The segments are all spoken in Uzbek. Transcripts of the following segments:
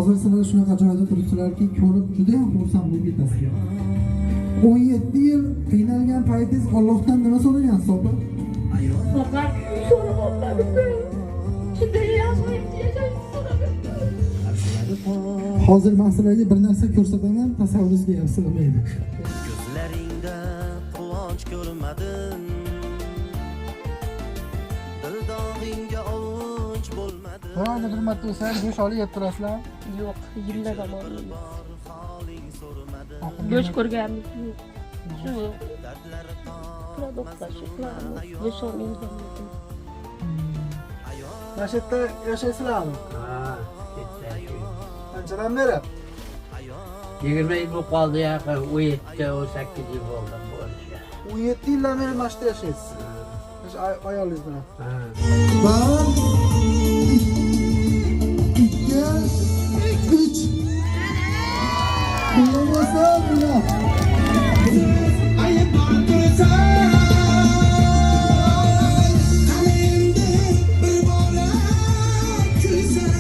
Hozir sizlar shunaqa joyda turibsizlarki, ko'rib juda ham xursand bo'lib ketasizlar. 17 yil qiynalgan paytingiz Allohdan nima so'ragansiz, opa? Faqat so'rab. Shunday yaxshi yashashni so'radim. Hozir men sizlarga bir narsa ko'rsataman, tasavvuringizga ham sig'maydi. Ko'zlaringda quvonch ko'rmadim, Dildog'ingga ovunch bo'lmadi. Birovni bir marta bo'lsa ham go'sht olib yeb turasizlar. Yo'q, yillar davomida. Bor holing so'rmadim. Go'sht ko'rganimiz yo'q. Shu Dardlar продукт shu qilamiz. Go'sht olmaymiz. Mana shu yerda yashaysizlarmi? Ha, ketdi. Qanchadan beri? 20 yil bo'lib qoldi yaqin, 17, 18 yil bo'ldi bu ishga. 17 yildan beri mana shu yerda yashaysiz. O'sha ayolingiz bilan. Ha. Bir, ikki, uch. Bo'lmasa, bular. Ayibdor tursan, qani endi bir bora kulsang,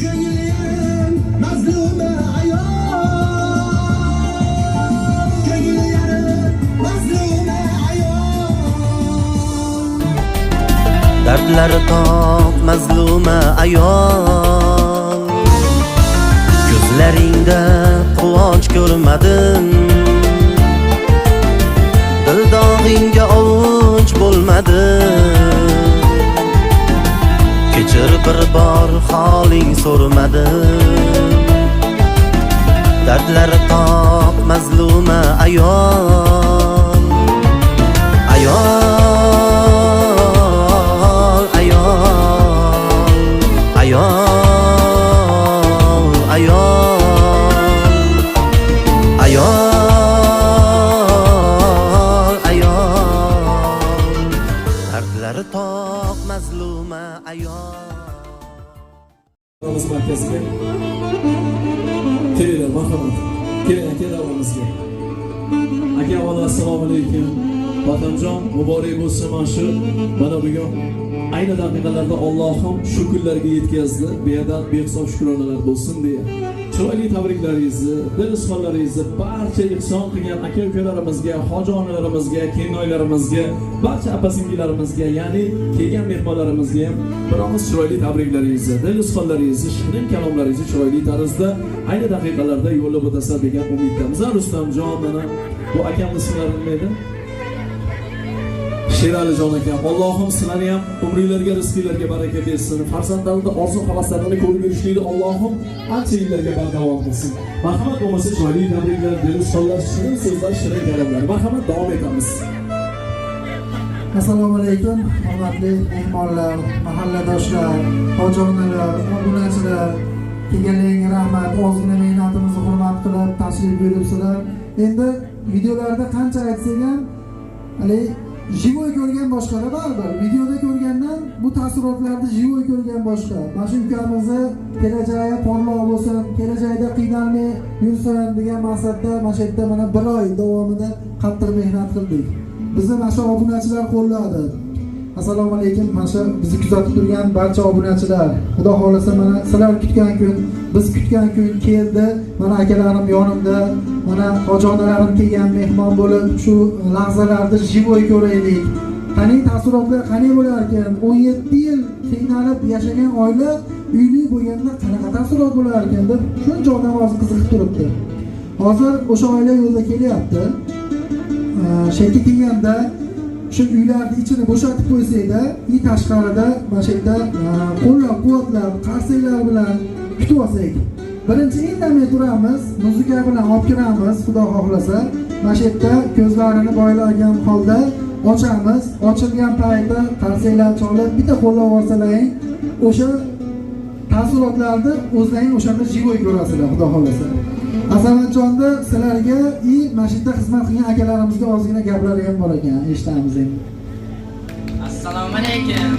ko'nglim mazluma ayol, ko'ngli yarim mazluma ayol. Dardlari toq mazluma ayol, Ko'zlaringda quvonch ko'rmadim, Dildog'ingga ovunch bo'lmadi. Kechir, bir bor holing so'rmadim. Dardlari toq mazluma ayol. Ayol, ayol, ayol, ayol, ayol, ayol. Dardlari toq mazluma ayol. Davramız markaziga kelinglar, marhamat, keling aka, davramizga. Aka, avvalo assalomu alaykum. Vatanjon, muborak bo'lsin. Mana shu, mana bugun ayni daqiqalarda Allohim shu kunlarga yetkazdi, bu yerdan behisob shukronalar bo'lsin deya chiroyli tabriklaringizni, dil izhorlaringizni barcha ehson qilgan aka ukalarimizga, hoji onalarimizga, kelinoylarimizga, barcha opa singillarimizga, ya'ni kelgan mehmonlarimizga ham bir og'iz chiroyli tabriklaringizni, dil izhorlaringizni, shirin kalomlaringizni chiroyli tarzda ayni daqiqalarda yo'llab o'tasizlar degan umiddamiz. Rustamjon, mana bu akamni ismlari nima edi? Sheralijon akam, Allohim sizlarni ham umringlarga, rizqinglarga baraka bersin. Farzandlarini orzu havaslarini ko'rib yurishlikni Allohim ancha yillarga bardavom qilsin. Marhamat, bo'lmasa chiroyli tabriklar, dil izhorlar, shirin so'zlar, shirin kalomlar. Marhamat, davom etamiz. Assalomu alaykum, hurmatli mehmonlar, mahalladoshlar, hoji onalar, obunachilar. Kelganlaringga rahmat. Ozgina mehnatimizni hurmat qilib tashrif buyuribsizlar. Endi videolarda qancha aytsak ham, haligi живой ko'rgan boshqada baribir. Videoda ko'rgandan bu taassurotlarni живой ko'rgan boshqa. Mana shu ukamizni kelajagi porloq bo'lsin, kelajakda qiynalmay yursin degan maqsadda mana shu yerda mana bir oy davomida qattiq mehnat qildik. Bizni mana shu obunachilar qo'lladi. Assalomu alaykum, mana shu bizni kuzatib turgan barcha obunachilar. Xudo xohlasa, mana sizlar kutgan kun, biz kutgan kun keldi. Mana akalarim yonimda, mana hoji onalarim kelgan mehmon bo'lib, shu lahzalarni живой ko'raylik. Qani taassurotlar qanday bo'lar ekan? 17 yil qiynalib yashagan oila uyli bo'lganda qanaqa taassurot bo'lar ekan deb shuncha odam hozir qiziqib turibdi. Hozir o'sha oila yo'lda kelyapti. Shu yerga kelganda shu uylarni ichini bo'shatib qo'ysakda, и tashqarida mana shu yerda qo'llab quvvatlab, qarsaklar bilan kutib olsak. Birinchi indamay turamiz, muzika bilan olib kiramiz, Xudo xohlasa. Mana shu yerda ko'zlarini boylagan holda ochamiz. Ochilgan paytda qarsaklar cholib, bitta qo'llab yuborsalaring, o'sha taassurotlarni o'zlaring o'shanda живой ko'rasizlar, Xudo xohlasa. Azamatjonda sizlarga и mana shu yerda xizmat qilgan akalarimizga ozgina gaplari ham bor ekan, eshitamiz endi. Assalomu alaykum.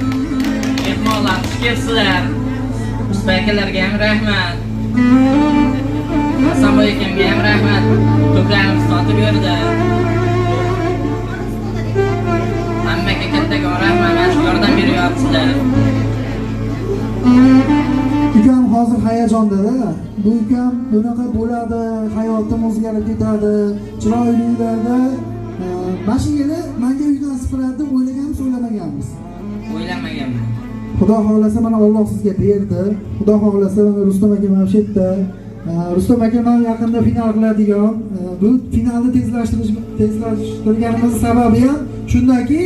Mehmonlar, xush kelibsizlar. Usta akalarga ham rahmat. Hasanboy akamga ham rahmat. To'plarimizni sotib berdi. Hammaga kattakon rahmat, mana shu yordam beryapsizlar. Ukam hozir hayajonda-da. Bu ukam bunaqa bo'ladi, hayotim o'zgarib ketadi, chiroyli uylarda mana shu yili menga uy nasib qiladi deb o'ylaganmiz, o'ylamaganmiz. O'ylamaganman. Xudo xohlasa mana Alloh sizga berdi. Xudo xohlasa mana Rustam aka mana shu yerda. Rustam aka mana yaqinda final qiladigan. Bu finalni tezlashtirganimiz sababi ham shundaki,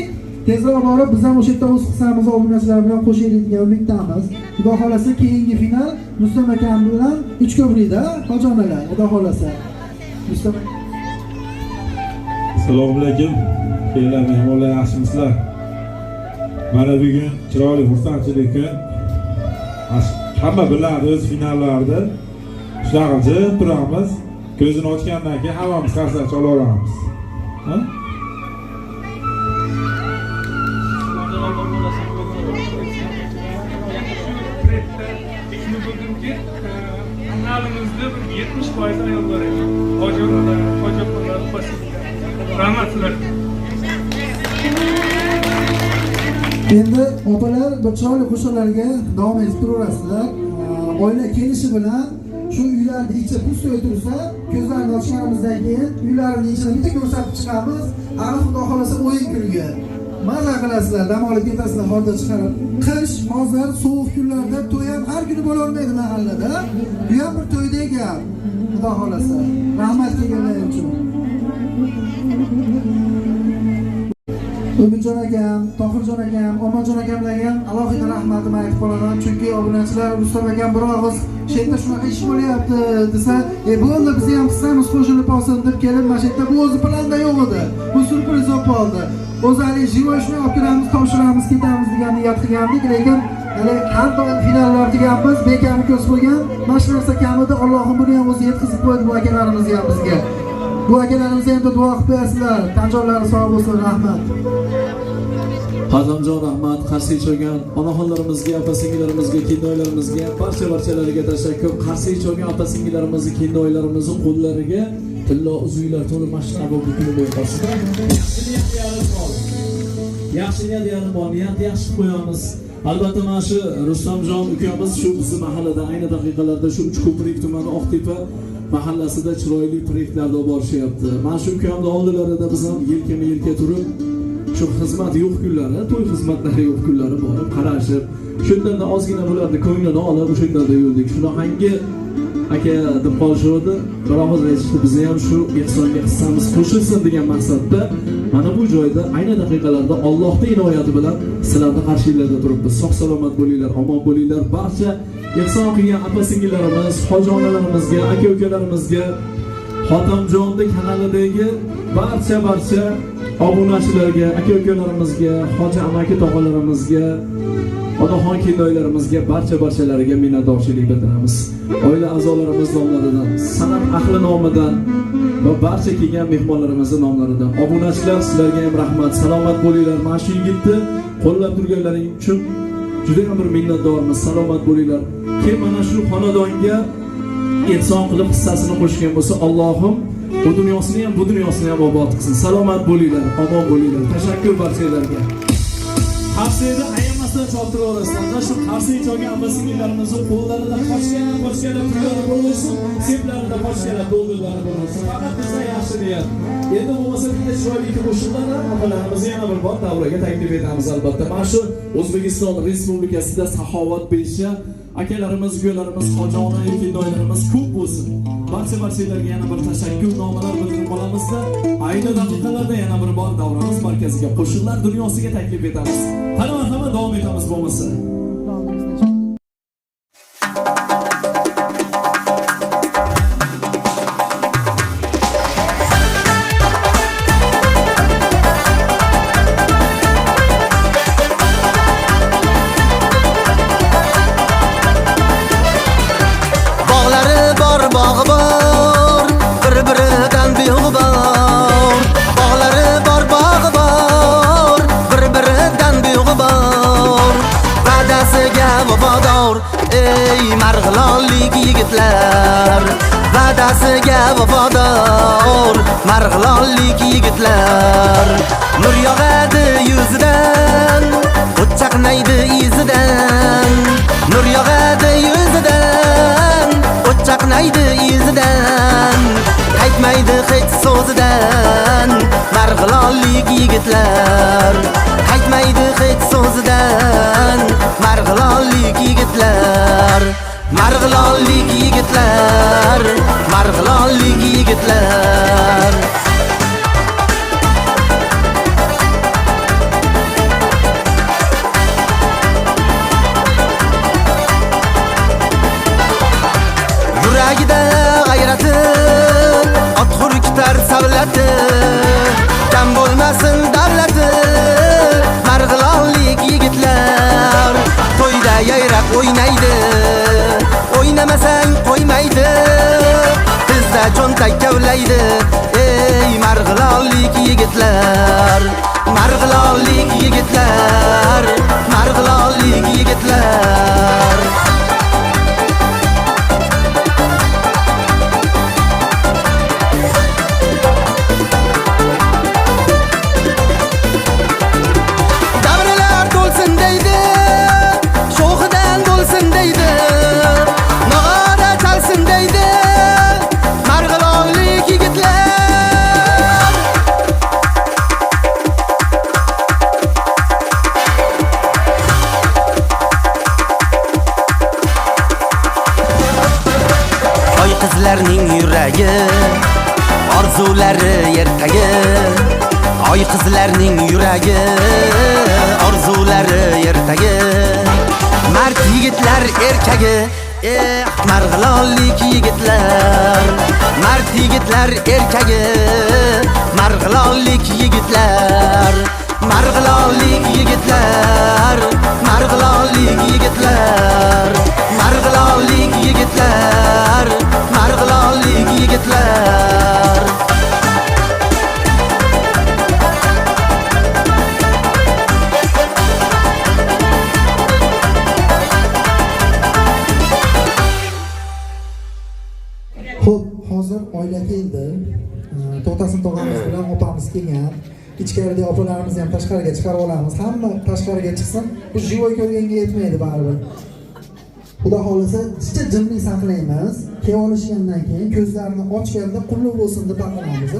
tezroq borib biz ham o'sha yerda o'z hissamizni obunachilar bilan qo'shaylik degan umiddamiz. Xudo xohlasa keyingi final Rustam akam bilan Uchko'prikda, hoji onalar, xudo xohlasa. Rustam aka. Assalomu alaykum. Kelgan mehmonlar, yaxshimisizlar? Mana bugun chiroyli xursandchilik kun. Hamma biladi o'z finallarida. Shunaqa jim turamiz. Ko'zini ochgandan keyin hammamiz qarsak chalaveramiz. Ha? Shuni bildimki, kanalimizda bir 70% ayollar ekan. Hoji onalar, hoji opalar, opa-singillar. Rahmat sizlarga. Endi opalar bir chiroyli qo'shiqlarga davom etib turaverasizlar. Oila kelishi bilan shu uylarni ichi pustoy tursa, ko'zlarini ochganimizdan keyin uylarni ichini bitta ko'rsatib chiqamiz. Hali xudo xolasa o'yin kulgi. Maza qilasizlar, dam olib ketasizlar, horda chiqarib. Qish hozir sovuq kunlarda to'y ham har kuni bo'la olmaydi mahallada. Bu ham bir to'ydek gap. Xudo xolasa. Rahmat kelganlar uchun. Umidjon akam, Tohirjon akam, Omonjon akamlarga ham alohida rahmatimni aytib qolaman, chunki obunachilar Rustam akam bir og'iz shu yerda shunaqa ish bo'lyapti desa, bo'ldi, biz ham hissamiz qo'shilib olsin deb kelib mana shu yerda bu o'zi planda yo'q edi. Bu syurpriz bo'lib qoldi. O'zi hali живой shuni olib kelamiz, topshiramiz, ketamiz degan niyat qilgandik, lekin hali har doim finallar deganmiz, bekami ko'z qo'ygan. Mana shu narsa kamida Allohim buni ham o'zi yetkazib qo'ydi bu akalarimizga ham bizga. Bu akalarimizga ham duo qilib qo'yasizlar. Tanjonlari sog' bo'lsin, rahmat. Hatamjon rahmat, qarshi cholgan onaxonlarimizga, opa-singillarimizga, kelinoylarimizga, barcha-barchalariga tashakkur. Qarshi cholgan opa-singillarimizni, kelinoylarimizni qo'llariga tillo uzuklar to'lib mashinani bu kuni bo'yi qolsin. Yaxshi niyat yarim mol. Yaxshi niyat yarim mol, niyat yaxshi qo'yamiz. Albatta mana shu Rustamjon ukamiz shu bizni mahallada ayni daqiqalarda shu Uchko'prik tumani Oqtepa mahallasida chiroyli proyektlarda olib borishyapti. Mana shu ukamni oldilarida biz ham yelkama-yelka turib shu xizmat yo'q kunlari, to'y xizmatlari yo'q kunlari borib qarashib, shu yerdan ozgina bularni ko'nglini olib o'sha yerlarda yurdik. Shunaqangi aka deb qolishuvdi. Bir og'iz aytishdi, bizni ham shu ehsonga hissamiz qo'shilsin degan maqsadda mana bu joyda ayni daqiqalarda Allohning inoyati bilan sizlarni qarshingizda turibmiz. Sog' salomat bo'linglar, omon bo'linglar. Barcha ehson qilgan opa-singillarimiz, hoji onalarimizga, aka-ukalarimizga, Hotamjonni kanalidagi barcha obunachilarga, aka-ukalarimizga, hoji amaki tog'alarimizga, onaxon kelinoylarimizga, barcha-barchalariga minnatdorchilik bildiramiz. Oila a'zolarimiz nomlaridan, san'at ahli nomidan va barcha kelgan mehmonlarimizni nomlaridan. Obunachilar, sizlarga ham rahmat. Salomat bo'linglar. Mana shu yigitni qo'llab turganlaring uchun juda ham bir minnatdormiz. Salomat bo'linglar. Kim mana shu xonadonga ehson qilib hissasini qo'shgan bo'lsa, Allohim bu dunyosini ham, bu dunyosini ham obod qilsin. Salomat bo'linglar, omon bo'linglar. Tashakkur barchalarga. Qarsiyda ayamasdan choptiraverasizlar. Shu qarsiy cholgan opa-singillarimizni qo'llarida qochgan pullari bo'lsin, seplarida qochgan dollarlari bo'lsin. Faqat bizda yaxshi niyat. Endi bo'lmasa bitta chiroyli qo'shiqlar opalarimizni yana bir bor davraga taklif etamiz albatta. Mana shu O'zbekiston Respublikasida saxovat besha akalarimiz, ukalarimiz, hoji ona, kelinoylarimiz ko'p bo'lsin. Barcha-barchalarga yana bir tashakkur nomalar bildirib qolamizda, ayni daqiqalarda yana bir bor davramiz markaziga, qo'shiqlar dunyosiga taklif etamiz. Qani marhamat, davom etamiz bo'lmasa. Bog'lari bor, bog'i bor, bir-biridan beg'ubor. Bog'lari bor, bog'i bor, bir-biridan beg'ubor. Va'dasiga vafodor, ey marg'ilonlik yigitlar. Va'dasiga vafodor, marg'ilonlik yigitlar. Nur yog'adi yuzidan, o't chaqnaydi izidan. Nur yog'adi yuzidan, so'zidan Marg'ilonlik yigitlar qaytmaydi hech so'zidan Marg'ilonlik yigitlar Marg'ilonlik yigitlar Marg'ilonlik yigitlar Yuragida g'ayrati ot hurkitar savlati kam bo'lmasin davlati Marg'ilonlik yigitlar to'yda yayrab o'ynaydi o'ynamasang qo'ymaydi tizda cho'ntak kavlaydi ey Marg'ilonlik yigitlar Marg'ilonlik yigitlar Marg'ilonlik yigitlar Qizlarning yuragi orzulari ertagi oy qizlarning yuragi orzulari ertagi mard yigitlar erkagi Marg'ilonlik yigitlar mard yigitlar erkagi Marg'ilonlik yigitlar Marg'ilonlik yigitlar Marg'ilonlik yigitlar Marg'ilonlik yigitlar Marg'ilonlik yigitlar Xo'p, hozir oila keldi. To'xtasin tog'amiz bilan opamiz kelgan. Ichkaridagi opalarimizni ham tashqariga chiqarib olamiz. Hamma tashqariga chiqsin. Bu живой ko'rganga yetmaydi baribir. Xudo xolasa, jicha jimlik saqlaymiz. Kelib olishgandan keyin ko'zlarini ochganda qulluq bo'lsin deb baqiramiz.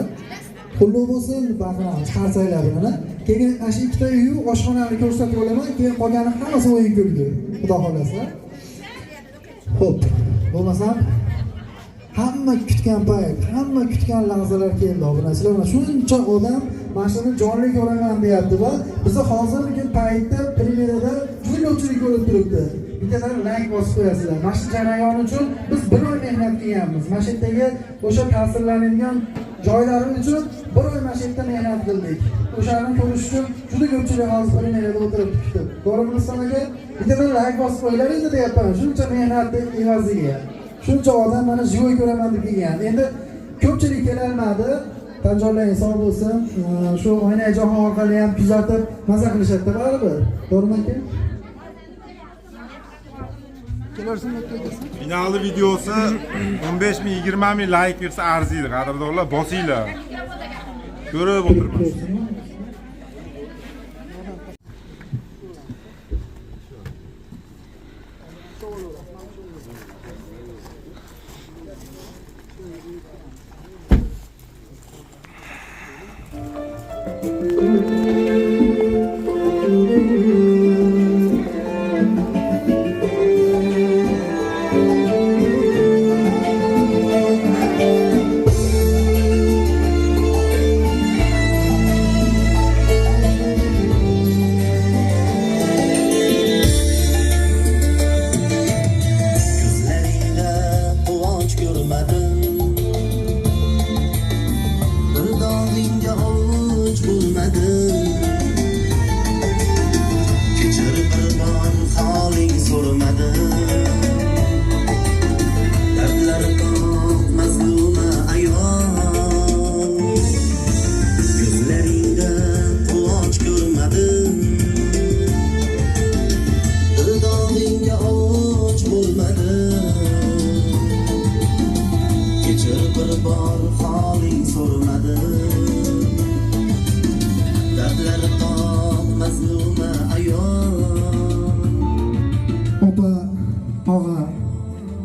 Qulluq bo'lsin deb baqiramiz qarsaklar bilan. Keyin ana shu ikkita uy oshxonani ko'rsatib olaman, keyin qolgani hammasi o'yin kulgi. Xudo xolasa. Xo'p, bo'lmasam hamma kutgan payt, hamma kutgan lahzalar keldi. Obunachilar, mana shuncha odam mana shuni jonli ko'raman deyapti va biz hozirgi paytda premyerada juda ko'pchilik ko'rib turibdi. Bittadan like bosib qo'yasizlar. Mana shu jarayon uchun biz bir oy mehnat qilganmiz. Mana shu yerdagi o'sha ta'sirlanadigan joylari uchun bir oy mana shu yerda mehnat qildik. O'shalarni ko'rish uchun juda ko'pchilik hozir premyerada o'tiribdi kutib. To'g'rimi Rustam aka? Bittadan like bosib qo'yinglar endi deyapman. Shuncha mehnatni evaziga. Shuncha odam mana живой ko'raman deb kelgan. Endi ko'pchilik kelolmadi. Tanjonlar sog' bo'lsin. Shu Oynai jahon orqali ham kuzatib maza qilishadi baribir. To'g'rimi aka? Finalli videosi 15 ming 20 ming like yig'sa arziydi, qadrdonlar, bosinglar. Ko'rib o'tirmas.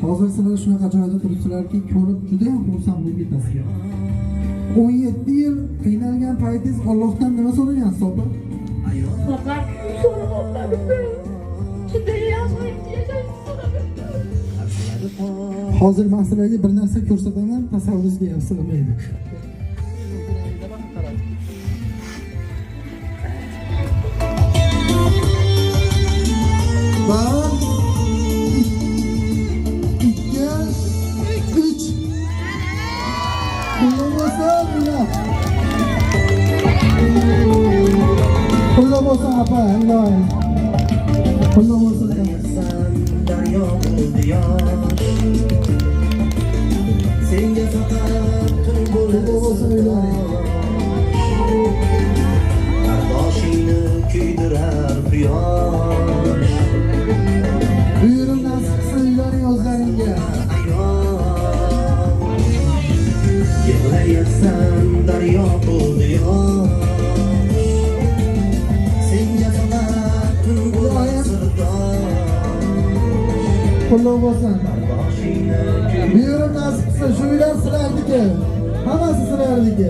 Hozir sizlar shunaqa joyda turibsizlarki, ko'rib juda ham xursand bo'lib ketasizlar. 17 yil qiynalgan paytingiz Allohdan nima so'ragansiz opa? Faqat so'raganlarimni chidayolmaydi yashashni so'radim. Hozir men sizlarga bir narsa ko'rsataman, tasavvuringizga ham sig'maydi. Bir, ikki, uch. Qulluq bo'lsin, ular. Qulluq bo'lsin, opa, iloyim. Qulluq bo'lsin. Daryo bo'ldi yosh, senga faqat tun Qulluq bo'lsin, iloyim. Qardoshingni kuydirar quyosh. Buyurum nasib qilsin uylaring o'zlaringga. Ayol, yig'layapsan daryo bo'ldi yosh, senga faqat tun bo'lar sirdosh. Qulluq bo'lsin. Qardoshingni Buyurum nasib qilsin, shu uylar sizlarniki. Hammasi sizlarniki.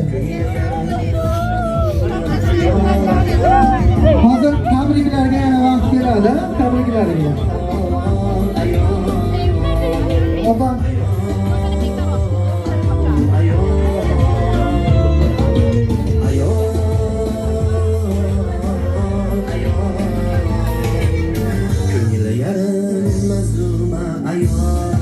Hozir tabriklarga yana vaqt keladi, tabriklarga. Opam ko'ngli yarim mazluma ayol.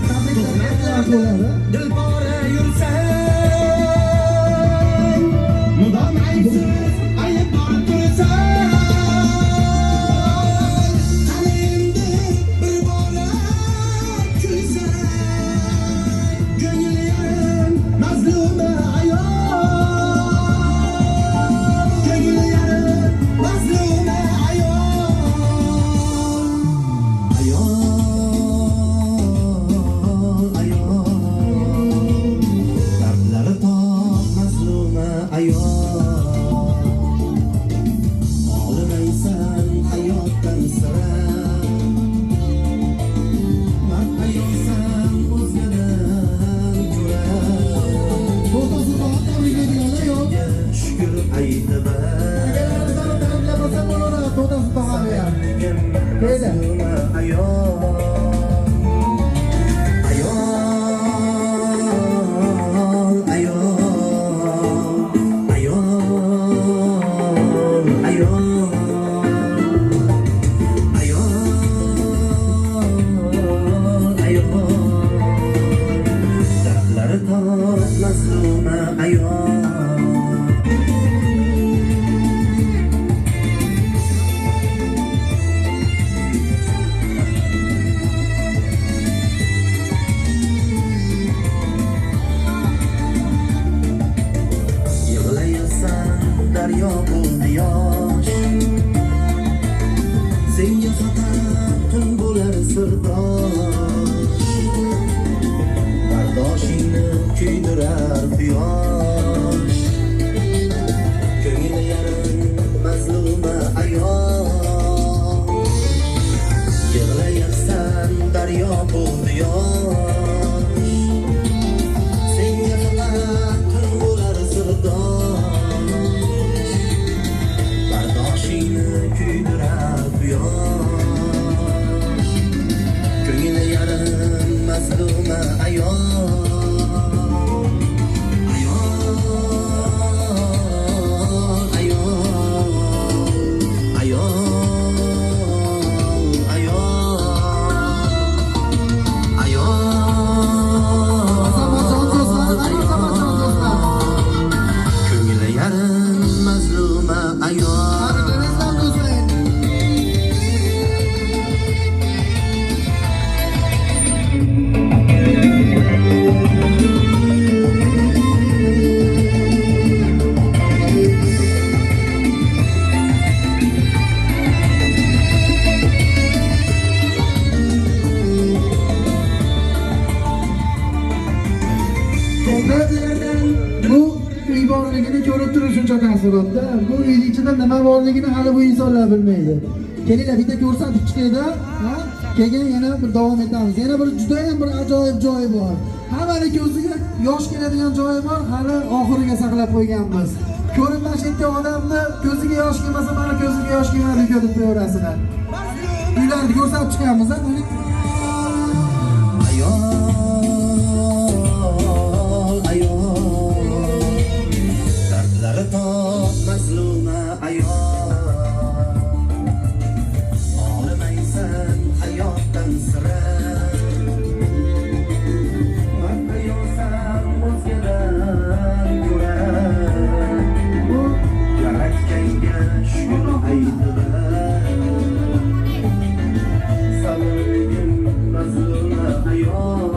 Tabriklarga bo'ladi. Dilpora yursang, mudom aybsiz aybdor tursan. Qani endi bir bora kulsang, ko'ngil yarim mazluma ayol, ko'ngil yarim mazluma ayol. Ayol, ayol, dardlari toq mazluma ayol. Olimaysan hayotdan sira, mard ayolsan o'zgadan ko'ra. To'xtasin, tabriklaydiganlar yo'q. Shukur aytib Akalarimizni tabriklab olsa bo'laveradi, to'xtasin tog'ani ham. Keldi. mazluma ayol. Ayol, ayol, ayol, ayol, ayol, ayol, dardlari toq mazluma ayol. Yig'layapsan daryo bo'ldi yosh, senga faqat tun bo'lar sirdosh. Qardoshingni kuydirar quyosh, ko'ngli yarim mazluma ayol. Yig'layapsan daryo bo'ldi yosh, senga faqat tun bo'lar sirdosh. Qardoshingni kuydirar quyosh, ko'ngli yarim mazluma ayol. Ayol. borligini ko'rib turib shuncha taassurotda. Bu uyning ichida nima borligini hali bu insonlar bilmaydi. Kelinglar, bitta ko'rsatib chiqayda, ha? Keyin yana bir davom etamiz. Yana bir juda ham bir ajoyib joyi bor. Hammani ko'ziga yosh keladigan joyi bor, hali oxiriga saqlab qo'yganmiz. Ko'rib mana shu yerda odamni ko'ziga yosh kelmasa, mana ko'ziga yosh kelmadi deb qo'yaverasizlar. Uylarni ko'rsatib chiqamiz, ha? Ayol, ayol, dardlari to'q mazluma ayol, Olmaysan hayotdan sira, mard ayolsan o'zgadan ko'ra, Yaratganga shukr aytib, sabrgin mazluma ayol.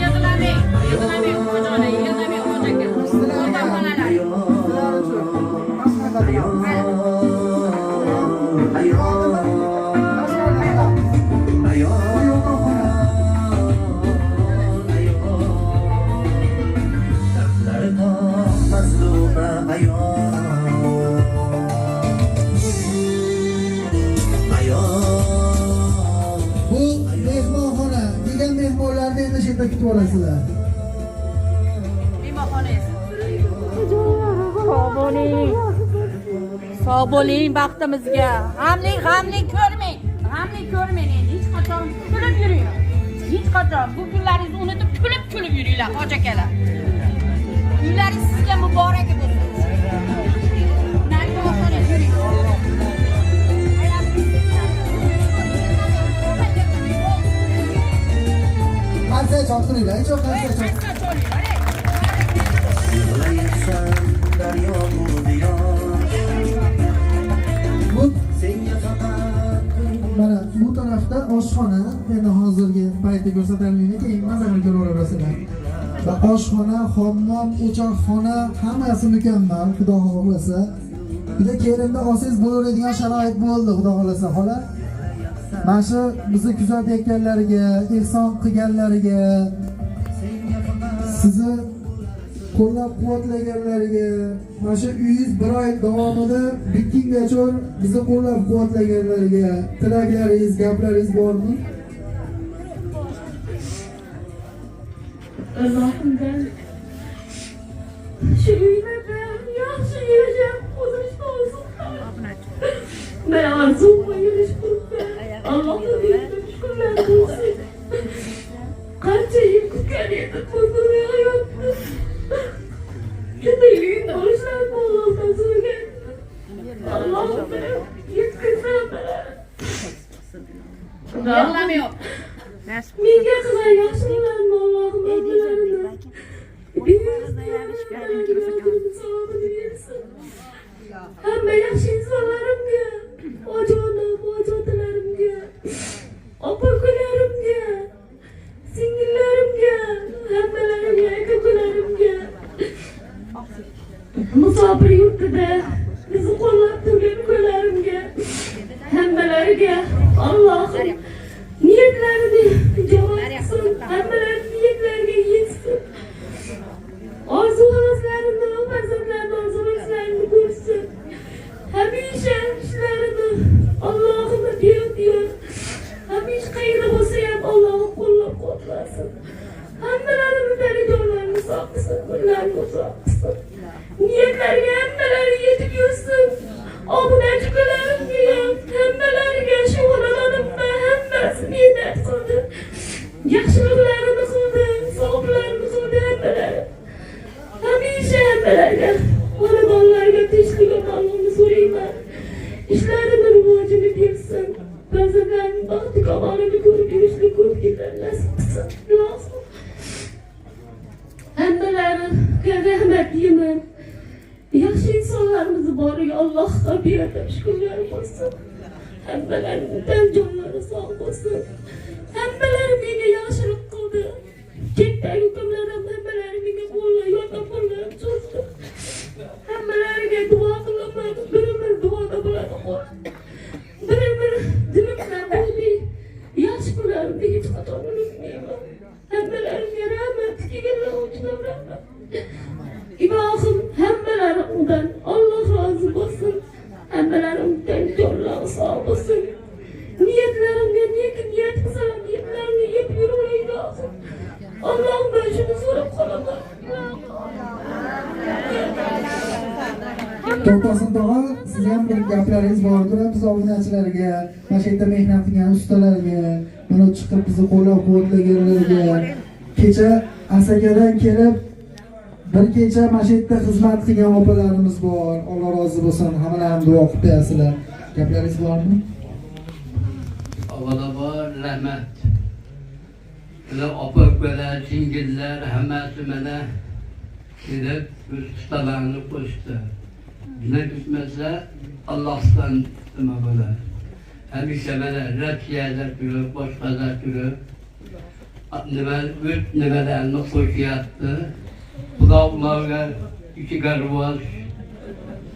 Yig'lamang, yig'lamang hojiona, yig'lamang hoji aka. Ota-onalar. Ayol, ayol, ayol, ayol, dardlari to'q mazluma ayol, ayol. Bu mehmonxona. Kelgan mehmonlarni endi shu yerda kutib olasizlar. Mehmonxonangiz. Sog' bo'ling. Sog' bo'ling baxtimizga. G'amli g'amli ko'rmang. G'amli ko'rmang endi hech qachon kulib yuring. Hech qachon bu kunlaringizni unutib kulib kulib yuringlar hoji akalar. Uylaringiz sizga muborak bo'lsin. Narigi oshxona yuring. Qarsak chalib turinglar, hech yo'q qarsak chalib. Yig'laysan daryo bo'ldi yosh, Bu senga faqat kun mana bu tarafda oshxona, endi hozirgi paytda ko'rsatilmaydi, keyin maza qilib ko'raverasizlar. Va oshxona, hammom, o'choqxona hammasi mukammal, Xudo xohlasa. Bir kelinda olsangiz bo'laveradigan sharoit bo'ldi, Xudo xohlasa, xola. Mana shu bizni kuzatayotganlarga, ehson qilganlariga, sizni qo'llab-quvvatlaganlariga, mana shu uyingiz bir oy davomida bitgungacha bizni qo'llab-quvvatlaganlariga tilaklaringiz, gaplaringiz bormi? Allohimdan shu uylarda yaxshi yashab o'tirishni orzu qilaman. Men orzum va yurish quribman. Allohga berdim shukrlar bo'lsin. Qancha yil kutgan edim bu hayotni. Shunday uyimda bo'lishlarini Allohdan so'ragan. Allohim yetkazsin. Menga qilgan yaxshiliklarni Allohim hammalarini bersin. Hamma yaxshi insonlarimga, ojonim, ojotalarimga, opa-ukalarimga, singillarimga, hammalariga, aka-ukalarimga, musofir yurtida bizni qo'llab turgan ukalarimga, hammalariga Allohim niyatlarini ijobat qilsin, hammalarini niyatlariga yetsin. Orzu havaslarini, farzandlarini orzu havaslarini ko'rsin. Hamisha ishlarini Allohim beixtiyor, hamisha qayerda bo'lsa ham Allohim qo'llab-quvvatlasin. Hammalarini tanijonlarini sog' qilsin, kunlarini uzoq qilsin. Niyatlariga hammalari yetib yursin. Obunachi ukalarimga ham, hammalariga shu xonadonimda hammasi mehnat qildi. Yaxshiliklarni qildi, savoblarni qildi hammalari. Hamisha hammalariga, xonadonlarga tinchlik omonlikni so'rayman. Ishlarini rivojini bersin. Farzandlarining baxti kamolini ko'rib yurishni ko'p yillar nasib qilsin. Ilohim. Hammalariga rahmat deyman. Yaxshi insonlarimizni boriga Allohga berdim shukrlar bo'lsin. Hammalarining tan jonlari sog' bo'lsin. Hammalari menga yaxshilik qildi. Chetdagi ukamlarim hammalari menga qo'llab, yordam qo'llarini cho'zdi. Hammalariga duo qilaman. Bir-bir duoda bo'ladi. Bir-bir dilimdan bo'lmay yaxshi kunlarimni hech qachon unutmayman. Hammalarimga rahmat kelganlar uchun. Qo'shdim rahmat. Ilohim hammalaringdan Alloh rozi bo'lsin. Hammalaringdan jonlari sog' bo'lsin. Niyatlarimga neki niyat qilsalar, niyatlarimga yetib yuraver ilohim. Allohimdan shuni so'rab qolaman. To'xtasin tog'a, siz ham bir gaplaringiz bordir, biz obunachilarga, mana shu yerda mehnat qilgan ustalarga, mana chiqib bizni qo'llab-quvvatlaganlarga, kecha Asakadan kelib bir kecha mana shu yerda xizmat qilgan opalarimiz bor. Alloh rozi bo'lsin, hammalarini duo qilib qo'yasizlar. Gaplaringiz bormi? Avvalambor rahmat. Bular opa-ukalar, singillar hammasi mana kelib o'z ustalarini qo'shdi. Nima bitmasa Allohdan nima bo'ladi. Hamisha mana Rossiyada turib, boshqada turib nima o'z nimalarini qo'shyapti. Xudo ularga ichiga rivoj,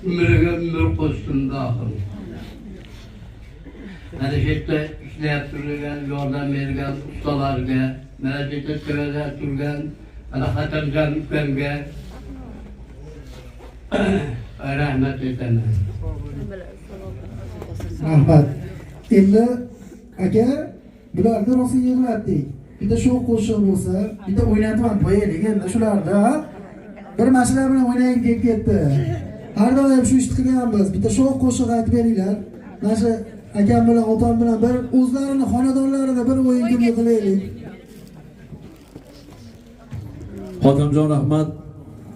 umriga umr qo'shsin dohim. Mana shu yerda ishlab turgan, yordam bergan ustalarga, mana shu yerda tevalar turgan, mana Hatamjon ukamga rahmat aytaman. Rahmat. Endi aka, bularni rosa yig'latdik. Bitta sho'x qo'shiq bo'lsa, bitta o'ynatib ham qo'yaylik endi shularni, ha? Bir mashular bilan o'ynagim kelib ketdi. Har doim shu ishni qilganmiz. Bitta sho'x qo'shiq aytib beringlar. Mana shu akam bilan opam bilan bir o'zlarini xonadonlarida bir o'yin kulgi qilaylik. Xotamjon rahmat.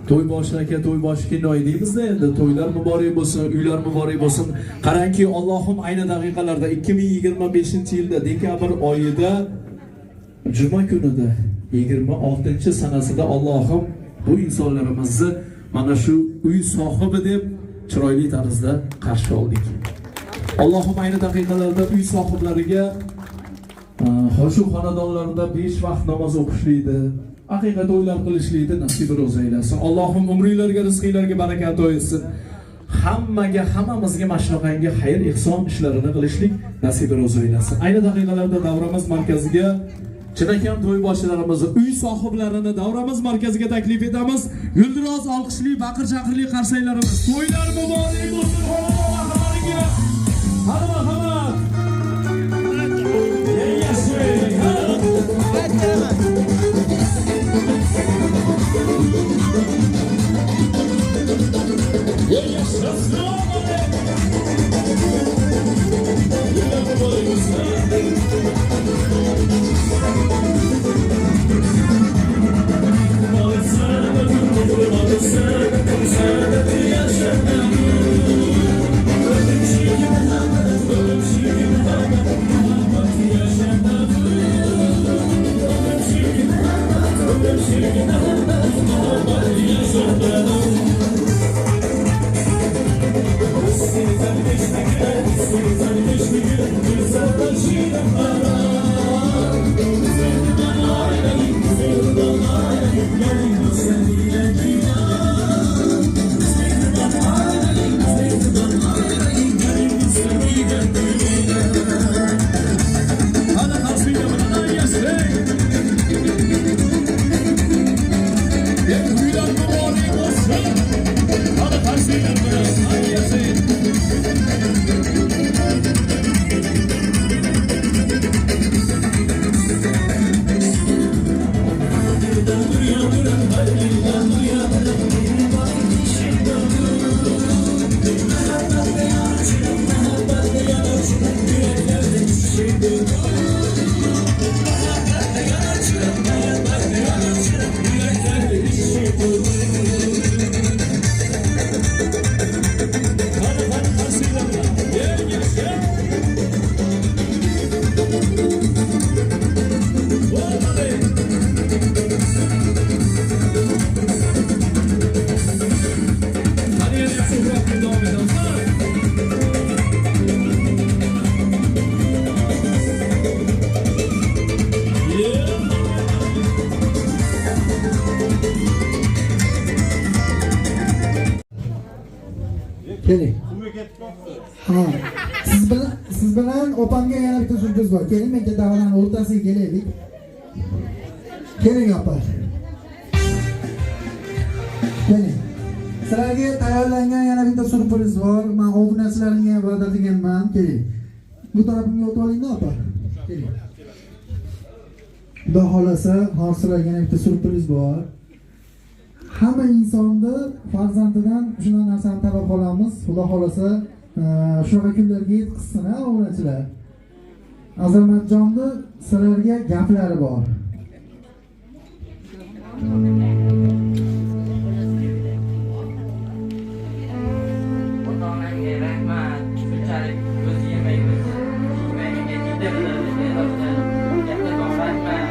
To'y boshi aka, to'y boshi kinoy deymizda endi. To'ylar muborak bo'lsin, uylar muborak bo'lsin. Qarangki, Allohim ayni daqiqalarda 2025-yilda dekabr oyida juma kunida 26-sanasida Allohim bu insonlarimizni mana shu uy sohibi deb chiroyli tarzda qarshi oldik. Allohim ayni daqiqalarda uy sohiblariga shu xonadonlarida 5 vaqt namoz o'qishlikni, haqiqat o'ylar qilishlikni nasib ro'za aylasin. Allohim umringlarga, rizqinglarga baraka ato etsin. Hammaga, hammamizga mana shunaqangi xayr ihson ishlarini qilishlik nasib ro'za aylasin. Ayni daqiqalarda davramiz markaziga chinakam to'yboshlarimizni, uy sohiblarini davramiz markaziga taklif etamiz. Guldiroz olqishli, baqir-chaqirli qarsaklarimiz. To'ylar muborak bo'lsin xonadon ahllariga. Hadi marhamat. Keling. Ha. Siz bilan opamga yana bitta syurpriz bor. Keling, menga davraning o'rtasiga kelaylik. Keling opa. Keling. Sizlarga tayyorlangan yana bitta syurpriz bor. Men obunachilarimga ham va'da qilganman. Keling. Bu tarafimga o'tib olingda, opa. Keling. Xudo xolasa, hozir sizlarga yana bitta syurpriz bor. Hamma insonni farzandidan shunday narsani talab qilamiz. Xudo xolasa, shunaqa kunlarga yetkazsin, ha, obunachilar. Azamatjonni sizlarga gaplari bor. Ota-onamga rahmat. Shunchalik o'zi yemay, o'zi ichmay menga yedirdi. Kattakon rahmat.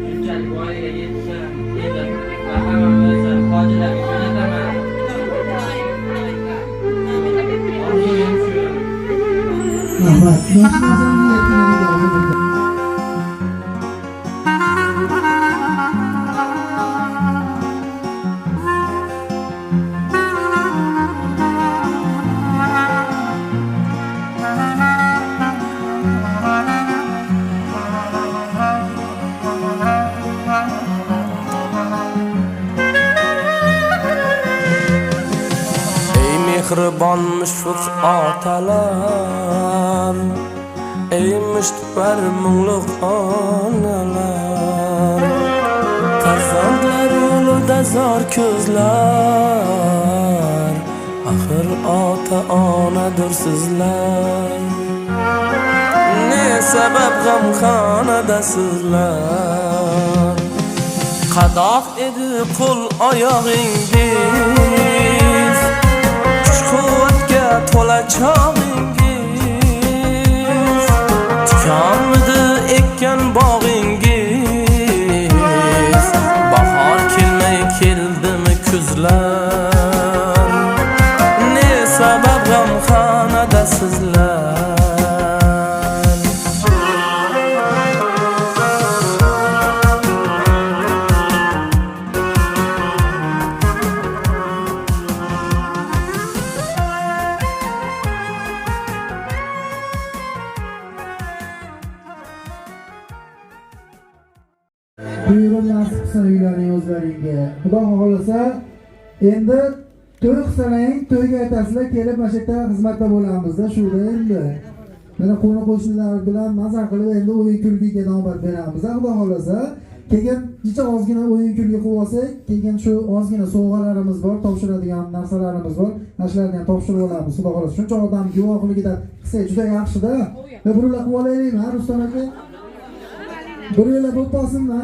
Shunchalik voyaga yetdim. Endi hammamizni hojilarga jo'nataman. Orzuyim shu. Rahmat. Mehribon mushfiq otalar, ey mushtipar mungluq onalar, farzandlar yo'lida zor ko'zlar, axir ota onadir sizlar. Ne sabab g'amxonada sizlar? Qadoq edi qo'l oyog'ingiz, kuch-quvvatga to'la chog'ingiz, tikonmidi ekkan bog'ingiz, bahor kelmay keldimi kuzlar? Ne sabab g'amxonada sizlar? Buyurib nasib qilsin uylaring o'zlaringga. Xudo xohlasa, endi to'y qilsalaring, to'yga aytasizlar, kelib mana shu yerda xizmatda bo'lamizda, shuda endi. Mana qo'ni qo'shnilar bilan maza qilib endi o'yin kulgiga navbat beramiz, Xudo xohlasa. Keyin jicha ozgina o'yin kulgi qilib olsak, keyin shu ozgina sovg'alarimiz bor, topshiradigan narsalarimiz bor. Mana shularni ham topshirib olamiz, Xudo xohlasa. Shuncha odam guvohligida qilsak juda yaxshi-da. Va birovlar qilib olaylikmi, Rustam aka? Birovlar bo'lib qolsinmi?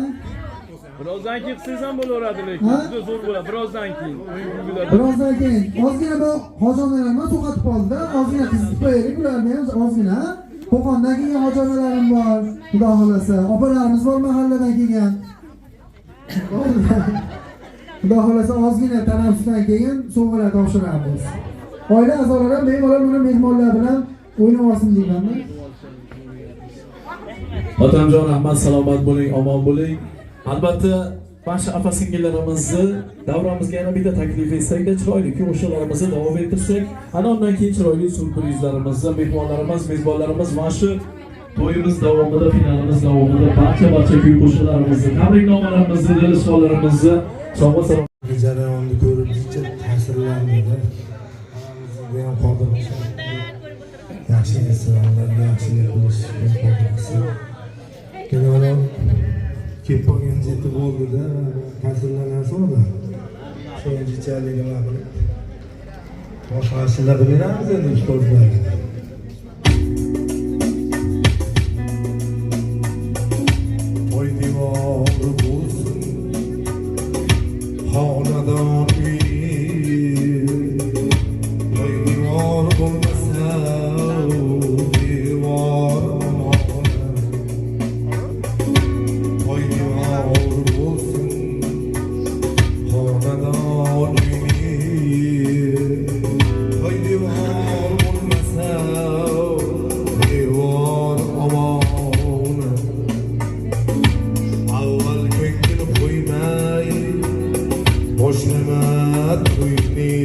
Birozdan keyin qilsangiz ham bo'laveradi, lekin juda zo'r bo'ladi. Birozdan keyin o'yin kulgilar. Birozdan keyin ozgina bu hojonlarni to'xtatib qoldi-da, ozgina qizitib qo'yaylik ularni ham ozgina. Qo'qondan kelgan hojonalarim bor, Xudo xolasa. Opalarimiz bor mahalladan kelgan. Xudo xolasa ozgina tanaffusdan keyin sovg'alar topshiramiz. Oila a'zolari ham bemalol buni mehmonlar bilan o'ynab olsin deyman. Otamjon rahmat, salomat bo'ling, omon bo'ling. Albatta, mana shu opa-singillarimizni davramizga yana bitta taklif etsakda chiroyli qo'shiqlarimizni davom ettirsak, ana undan keyin chiroyli syurprizlarimizni, mehmonlarimiz, mezbonlarimiz mana shu to'yimiz davomida, finalimiz davomida barcha kuy qo'shiqlarimizni, tabriknomalarimizni, dil izhorlarimizni sog'va salomat jarayonni ko'rib jicha ta'sirlandim. Hammamizga ham qodir bo'lsin. Yaxshi insonlarga yaxshilik qilish qodir bo'lsin. Keyin kelib qolgan jeti bo'ldi-da, ta'sirlanasiz odam. So'nggichalik nima qilib boshqa narsalar beramiz endi ustozlarga. To'y devori bo'lsin, xonadon uy, to'y devori bo'lmasa devor omonat. To'y devori bo'lsin, xonadon uy, to'y devor bo'lmasa devor omonat. Avval ko'ngil qo'ymay boshlama to'yni,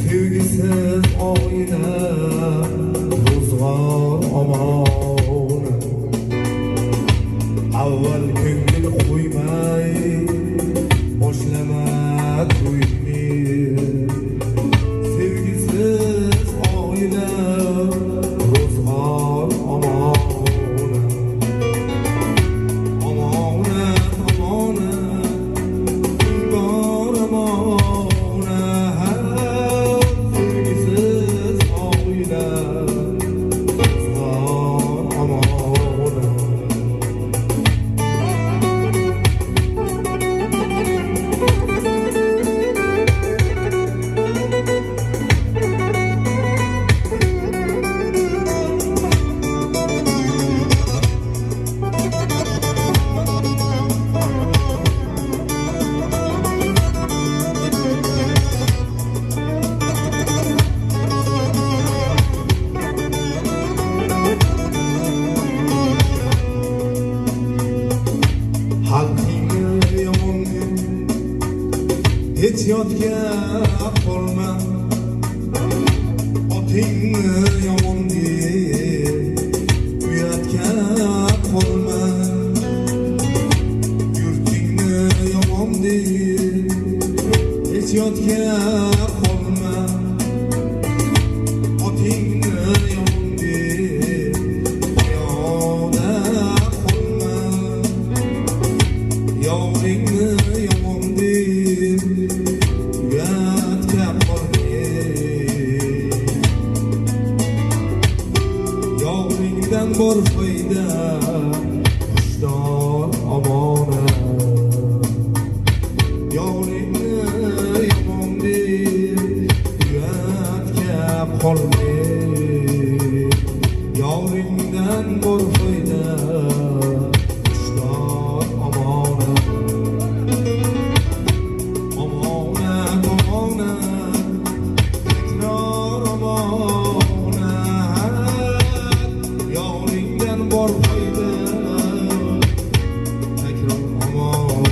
sevgisiz oila ro'zg'or omonat. Avval ko'ngil qo'ymay boshlama Hech yodga qolma, otingni yomon deb uyatga qolma, yurtingni yomon deb hech yodga qolma, otingni yomon deb piyoda qolma, yoringni yomon deb uyatga qolma, yoringdan bor foyda, xushdor omonat, yoringni yomon deb uyatga qolma, yoringdan bor foyda, xushdor omonat, omonat, omonat, takror omonat, yoringdan bor foyda, takror omonat.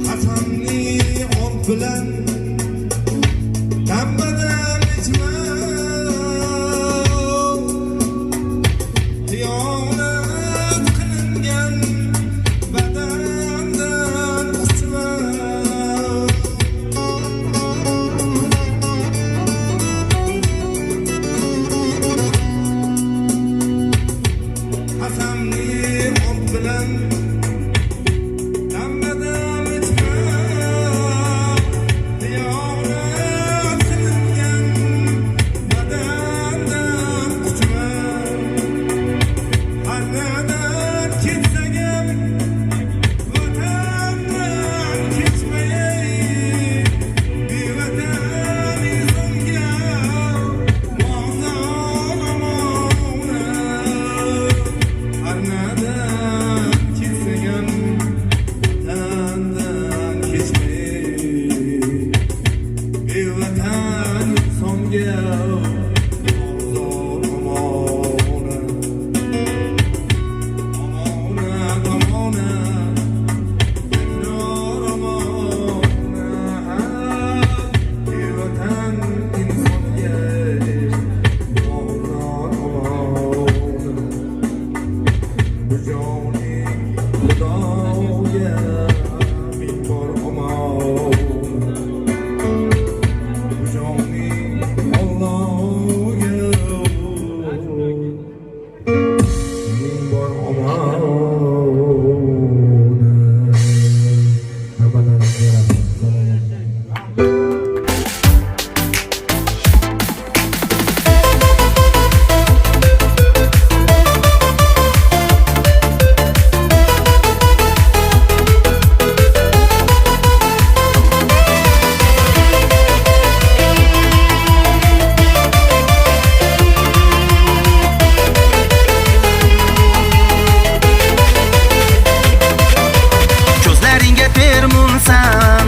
Qasamli ont bilan dam-badam ichma, xiyonat qilingan badandan quchma. Qasamli ont bilan dam-badam ichma, xiyonat qilingan badandan quchma. Har ketsang ham vatandan kechmay, bevatan insonga mozor omonat. Har nadan ketsang ham vatandan kechmay, bevatan insonga mozor omonat. Omonat, omonat, takror omonat, bevatan insonga mozor omonat. Bu joning Xudoga ming bor omonat, bu joning Allohga ming bor omonat. Hammalaringizga rahmat. Salomat. Ko'zlaringga termulsam,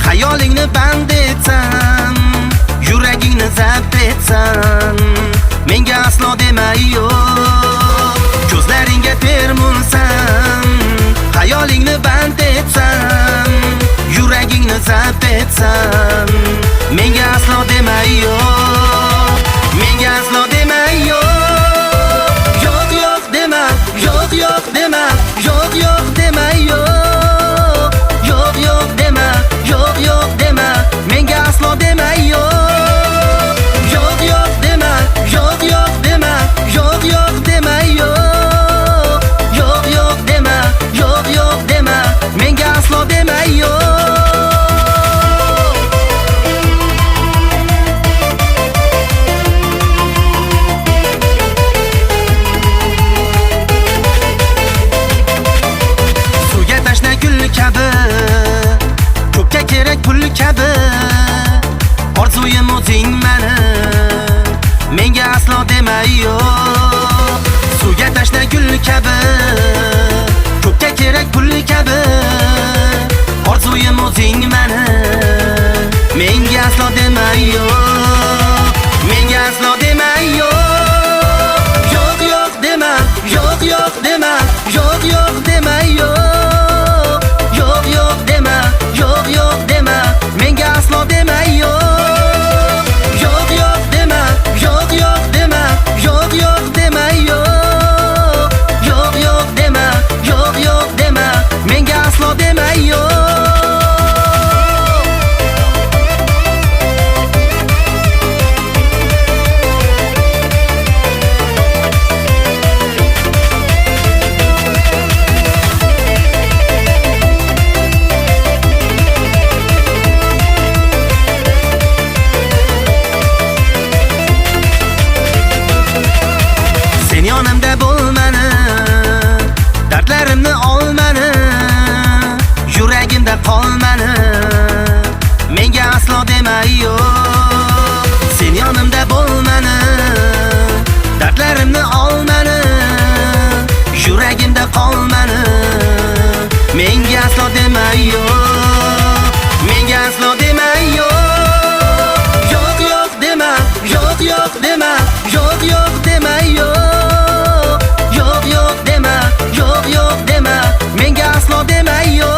xayolingni band etsam, yuragingni zabt etsam, menga aslo dema yo'q. Ko'zlaringga termulsam, xayolingni band etsam, yuragingni zabt etsam, menga aslo dema yo'q. Menga aslo dema yo'q. Yo'q yo'q dema, yo'q yo'q dema, yo'q yo'q dema yo'q. Yo'q yo'q dema, yo'q yo'q dema, menga aslo dema yo'q. Yo'q yo'q dema, yo'q yo'q dema, yo'q yo'q dema yo'q. Yo'q yo'q dema, yo'q yo'q dema, menga aslo dema yo'q. kabi, ko'pga kerak pul kabi. Orzuyim o'zing mani, menga aslo dema yo'q, menga aslo dema yo'q. Yo'q yo'q dema, yo'q yo'q dema, yo'q yo'q dema yo'q. Yo'q yo'q dema, yo'q yo'q dema, menga aslo dema yo'q. Yo'q yo'q dema, yo'q yo'q dema, yo'q yo'q dema yo'q. Yo'q yo'q dema, yo'q yo'q dema, menga aslo dema yo'q. Sen yonimda bo'lmani, dardlarimni olmani, yuragimda qolmani, menga aslo dema yo'q. Sen yonimda bo'lmani, dardlarimni olmani, yuragimda qolmani, menga aslo dema yo'q, menga aslo dema yo'q. Yo'q yo'q dema, yo'q yo'q dema, yo'q yo'q dema yo'q. Yo'q yo'q dema, yo'q yo'q dema, menga aslo dema yo'q.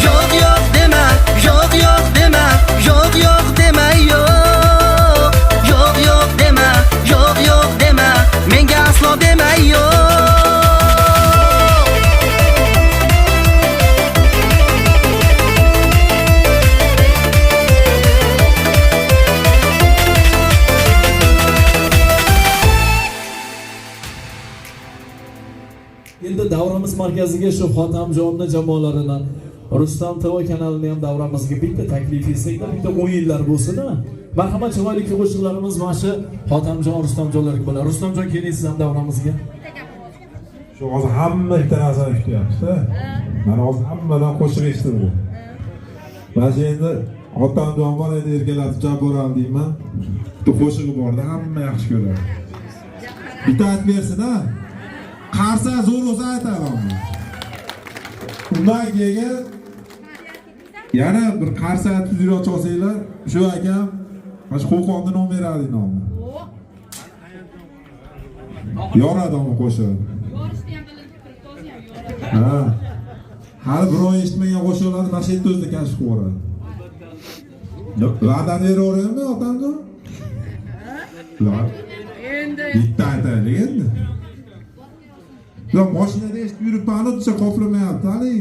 Yo'q yo'q dema, yo'q yo'q dema, yo'q yo'q dema yo'q. Yo'q yo'q dema, yo'q yo'q dema, menga aslo dema yo'q. Endi davramiz markaziga shu Hotamjonni jamoalaridan Rustam TV kanalini ham davramizga bitta taklif etsakda, bitta o'yinlar bo'lsin-a. Marhamat, chiroyli qo'shiqlarimiz mana shu Hotamjon, Rustamjonlarga bo'ladi. Rustamjon, keling siz ham davramizga. Shu hozir hamma bitta narsani kutyapmiz-da. Mana hozir hammadan qo'shiq eshitildi. Mana shu endi Hotamjon bor endi, erkalatib Jabboram deyman. Bitta qo'shig'i borda, hamma yaxshi ko'radi. Bitta aytib bersin-a. Qarsa zo'r bo'lsa aytadi. Undan keyin yana bir qarsa tuzroq cholsanglar, shu akam mana shu Qo'qonni nom beradi nomni. Yoradi uni qo'shig'i. Yorishni ham bilib turibdi, o'zi ham yoradi. Ha. Hali birov eshitmagan qo'shiqlarni mana shu yerda o'zida kashf qilib yuboradi. Va'dani beraveraymi otamjon? Endi bitta aytaylik endi. Yo'q, mashinada eshitib yuribman, desa qoplamayapti hali.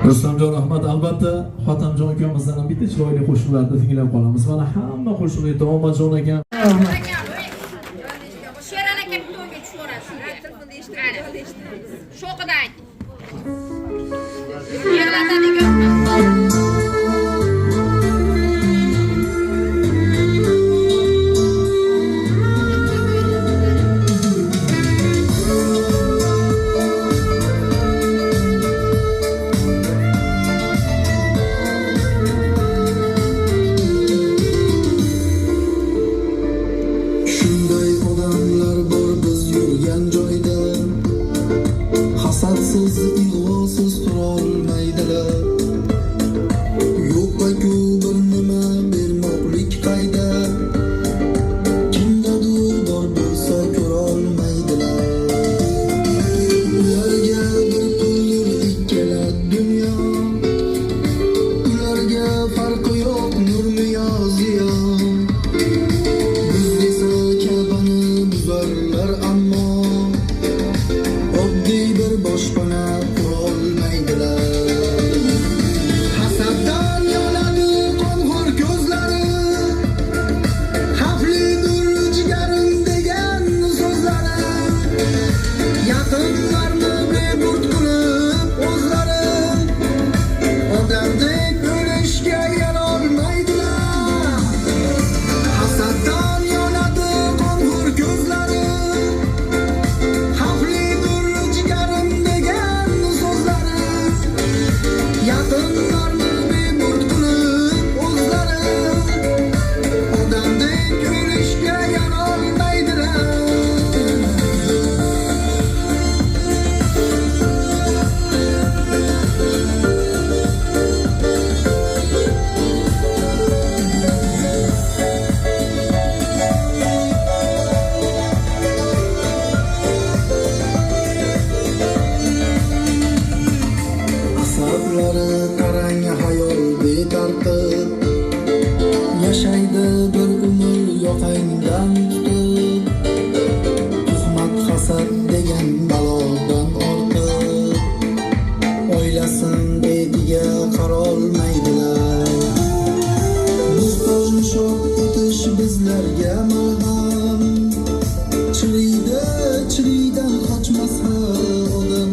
Rustamjon rahmat. Albatta Hotamjon ukamizdan ham bitta chiroyli qo'shiqlarni tinglab qolamiz. Mana hamma qo'shiqni Omadjon aka. Sherali aka bitta o'yga tushaveradi. Sho'qidan ayt. Yig'latadigan. Shunday odamlar bor biz yurgan joyda, hasadsiz, ig'vosiz turolmaydilar. Yo'q-ku bir nima bermoqlik qayda, kimdadir bor bo'lsa ko'rolmaydilar. Ularga bir puldir ikkala dunyo, ularga farqi yo'q nurmi yo ziyo. Biz esa Ka'bani buzarlar ammo oddiy bir boshpana qurolmaydilar. Hasaddan yonadi qonxo'r ko'zlari, xavflidir jigarim degan so'zlari. Yaqinlarni beburd qilib o'zlari, odamdek o'lishga yarolmaydilar. Hasaddan yonadi qonxo'r ko'zlari, xavflidir jigarim degan so'zlari. Yaqinlarni beburd qilib Boshlari tarang hayol betartib, yashaydi bir umr yoqangdan tutib, tuhmat hasad degan balodan ortib, oilasin betiga qarolmaydilar. Muhtojni shod etish bizlarga malham, chiriydi chiriydan qochmas har odam.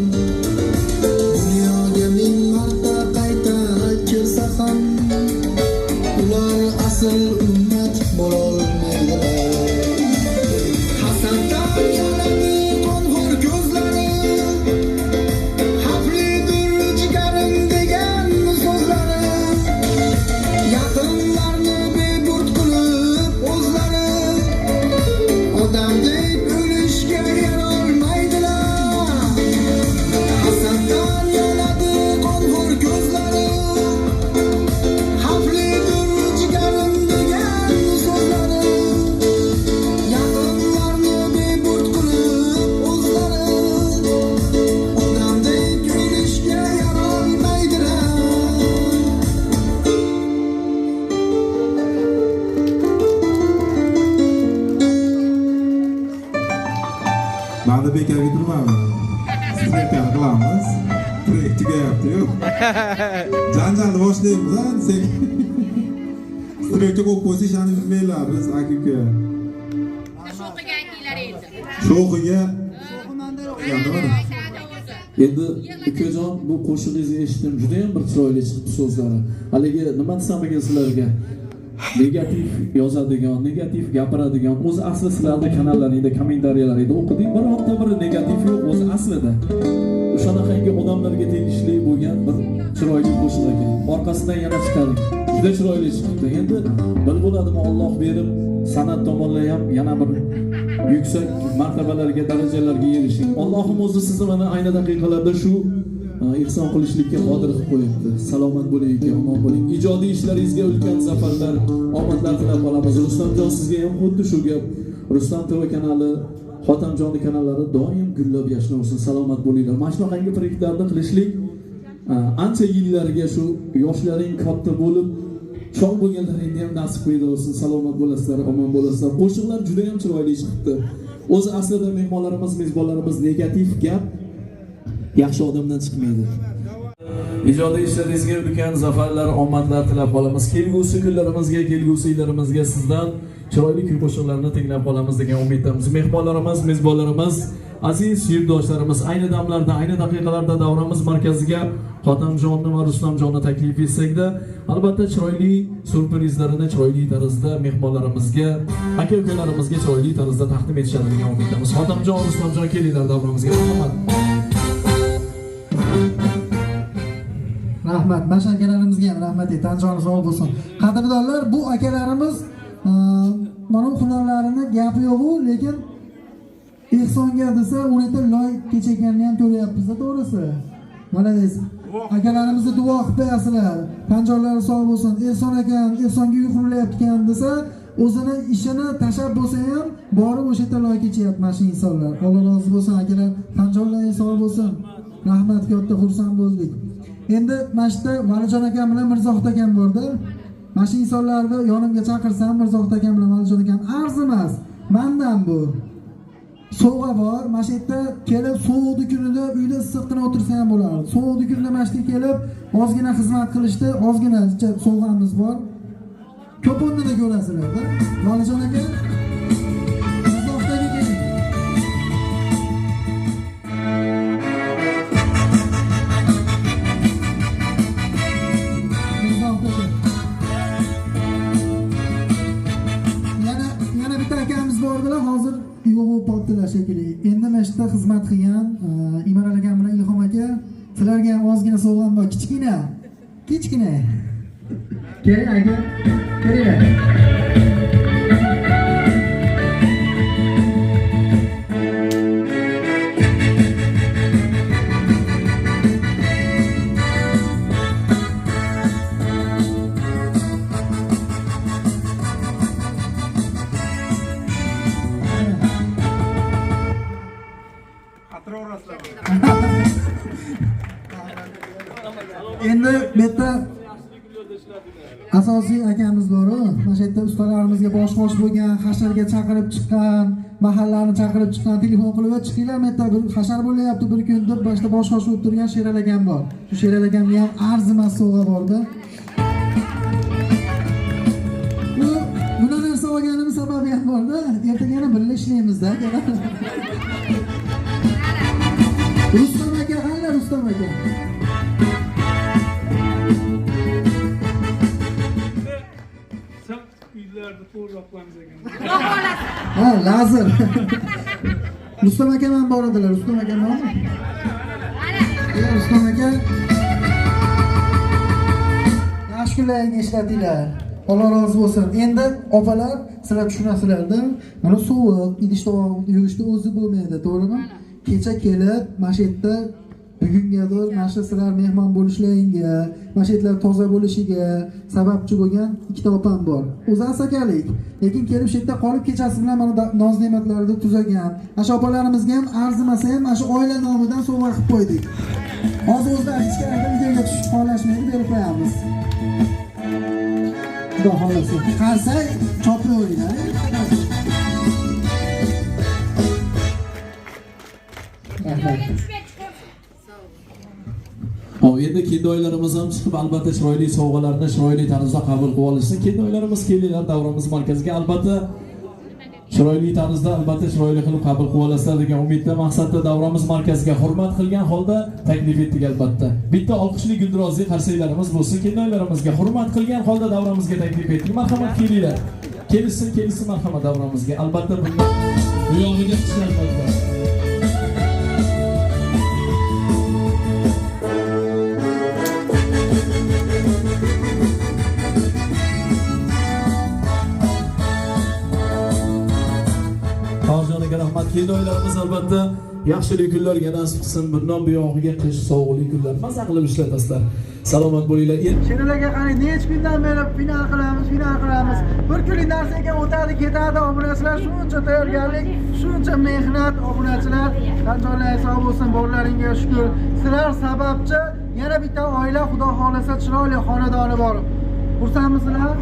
Dunyoga ming marta qayta kirsa ham, ular asl ummat bo'lolmaydilar. Hasaddan yonadi qonxo'r ko'zlari, xavflidir jigarim degan so'zlari, yaqinlarni beburd qilib o'zlari, odam deb o'lishga yarolmaydilar. Hasaddan yonadi qonxo'r ko'zlari, xavflidir jigarim degan so'zlari, yaqinlarni beburd qilib o'zlari, odam deb o'lishga yarolmaydilar. Mani bekorga turmadim. Strelkani qilamiz. Proyekt tugayapti-yu. Janjalni boshlaymiz, a, sekin. Strelka qo'yib qo'ysa ishonib bilmaylar biz aka-uka. Sho'xiga aytinglar endi. Sho'xiga Endi ukajon, bu qo'shig'ingizni eshitdim, juda ham bir chiroyli chiqibdi so'zlari. Haligi nima desam ekan sizlarga? Negativ yozadigan, negativ gapiradigan, o'zi asli sizlarda kanallaringda, kommentariyalaringda o'qidik, birorta bir negativ yo'q o'zi aslida. O'shanaqangi odamlarga tegishli bo'lgan bir chiroyli qo'shiq ekan. Orqasidan yana chiqaring. Juda chiroyli chiqibdi. Endi bil bo'ladimi, Alloh berib san'at tomonlama ham yana bir yuksak martabalarga, darajalarga erishing. Allohim o'zi sizni mana ayni daqiqalarda shu ihson qilishlikka qodir qilib qo'yibdi. Salomat bo'ling, uka, omon bo'ling. Ijodiy ishlaringizga ulkan zafarlar, omadlar tilab qolamiz. Rustamjon, sizga ham xuddi shu gap. Rustam TV kanali, Xotamjonni kanallari doim gullab yashnasin, salomat bo'linglar. Mana shunaqangi proyektlarni qilishlik ancha yillarga shu yoshlaring katta bo'lib, chog' bo'lganlaringni ham nasib qilsin, salomat bo'lasizlar, omon bo'lasizlar. Qo'shiqlar juda ham chiroyli chiqibdi. O'zi aslida mehmonlarimiz, mezbonlarimiz negativ gap yaxshi odamdan chiqmaydi. Ijodiy ishlaringizga ulkan zafarlar, omadlar tilab qolamiz. Kelgusi kunlarimizga, kelgusi yillarimizga sizdan chiroyli kuy-qo'shiqlarni tinglab qolamiz degan umiddamiz. Mehmonlarimiz, mezbonlarimiz, aziz yurtdoshlarimiz, ayni damlarda, ayni daqiqalarda davramiz markaziga Xotamjonni va Rustamjonni taklif etsakda, albatta chiroyli syurprizlarini chiroyli tarzda mehmonlarimizga, aka-ukalarimizga chiroyli tarzda taqdim etishadi degan umiddamiz. Xotamjon, Rustamjon, kelinglar davramizga. Rahmat. Rahmat. Mana shu akalarimizga ham rahmat aytaman. Joni sog' bo'lsin. Qadrdonlar, bu akalarimiz mana bu hunarlarini gapi yo'q-u, lekin ehsonga desa, uni loy kechayotganini ham ko'ryapmiz-da, to'g'risi. Malades. Akalarimizni duo qilib qo'yasizlar. Tanjonlari sog' bo'lsin. Ehson ekan, ehsonga yuqurilayotgan desa, o'zini ishini tashlab bo'lsa ham borib o'sha yerda loy kechyapti mana shu insonlar. Alloh rozi bo'lsin akalar. Tanjonlari sog' bo'lsin. Rahmat, katta xursand bo'ldik. Endi mana shu yerda Valijon akam bilan Mirzohid akam borda. Mana shu insonlarni yonimga chaqirsam, Mirzohid akam bilan Valijon akam arzimas. Mendan bu sovg'a bor. Mana shu yerda kelib sovuqni kunida uyda issiqqina o'tirsa ham bo'ladi. Sovuqni kunida mana shu yerga kelib ozgina xizmat qilishdi, ozgina sovg'amiz bor. Ko'p o'rnida ko'rasizlar-da. Valijon aka, Mirzohid aka keling. Mirzohid aka. Yana bitta akamiz bordilar, hozir yo'q bo'lib qoldilar shekilli. Endi mana shu yerda xizmat qilgan Imanal akam bilan Ilhom aka, sizlarga ham ozgina sovg'am bor, kichkina. Kichkina. Keling aka, kelinglar. Endi bu yerda asosiy akamiz bor-ku, mana shu yerda ustalarimizga bosh-qosh bo'lgan, hasharga chaqirib chiqqan, mahallani chaqirib chiqqan, telefon qilib chiqinglar, bu yerda bir hashar bo'lyapti bir kun deb boshda bosh-qosh bo'lib turgan Sherali akam bor. Shu Sherali akamga ham arzimas sovg'a borda. Buni narsa olganimiz sababi ham borda. Ertaga yana birga ishlaymiz-da. Rustam aka, qani Rustam aka? Uylarni to'g'riroq qilamiz ekan. Ha, lazir. Rustam aka ham bor edilar. Rustam aka bormi? Ana. Rustam aka. Yaxshi kunlarga ishlatinglar. Alloh rozi bo'lsin. Endi opalar, sizlar tushunasizlarda, mana sovuq, idish tovoq yuvishda o'zi bo'lmaydi, to'g'rimi? Kecha kelib, mana shu yerda bugungadir mana shu sizlar mehmon bo'lishlaringga, mana shu yerlar toza bo'lishiga sababchi bo'lgan ikkita opam bor. O'zi asakalik, lekin kelib shu yerda qolib kechasi bilan mana noz ne'matlarni tuzagan. Mana shu opalarimizga ham arzimasa ham mana shu oila nomidan sovg'a qilib qo'ydik. Hozir o'zlari hech kimga videoga tushib qolishmaydi, berib qo'yamiz. Xudo xohlasa. Qarsak chopib o'ringlar. Rahmat. Hop, endi kendoylarimiz ham chiqib albatta chiroyli sovg'alarni chiroyli tarzda qabul qilib olishsin. Kendoylarimiz kelinglar davramiz markaziga, albatta chiroyli tarzda, albatta chiroyli qilib qabul qilib olasizlar degan umidda, maqsadda davramiz markaziga hurmat qilgan holda taklif etdik albatta. Bitta olqishli guldirozli qarsaklarimiz bo'lsin. Kendoylarimizga hurmat qilgan holda davramizga taklif etdik. Marhamat, kelinglar. Kelishsin, kelishsin marhamat davramizga. Albatta bundan buyog'iga chiqarmaydilar. Rahmat. Kendoylarimiz albatta yaxshilik kunlarga nasib qilsin. Bundan buyog'iga qish sovuqli kunlar maza qilib ishlatasizlar. Salomat bo'linglar. Sherali aka qarang, necha kundan beri final qilamiz, final qilamiz. Bir kunlik narsa ekan, o'tadi, ketadi. Obunachilar shuncha tayyorgarlik, shuncha mehnat, obunachilar qanchalar sog' bo'lsin, borlaringga shukr. Sizlar sababchi yana bitta oila, Xudo xohlasa chiroyli xonadoni bor. Xursandmisizlar?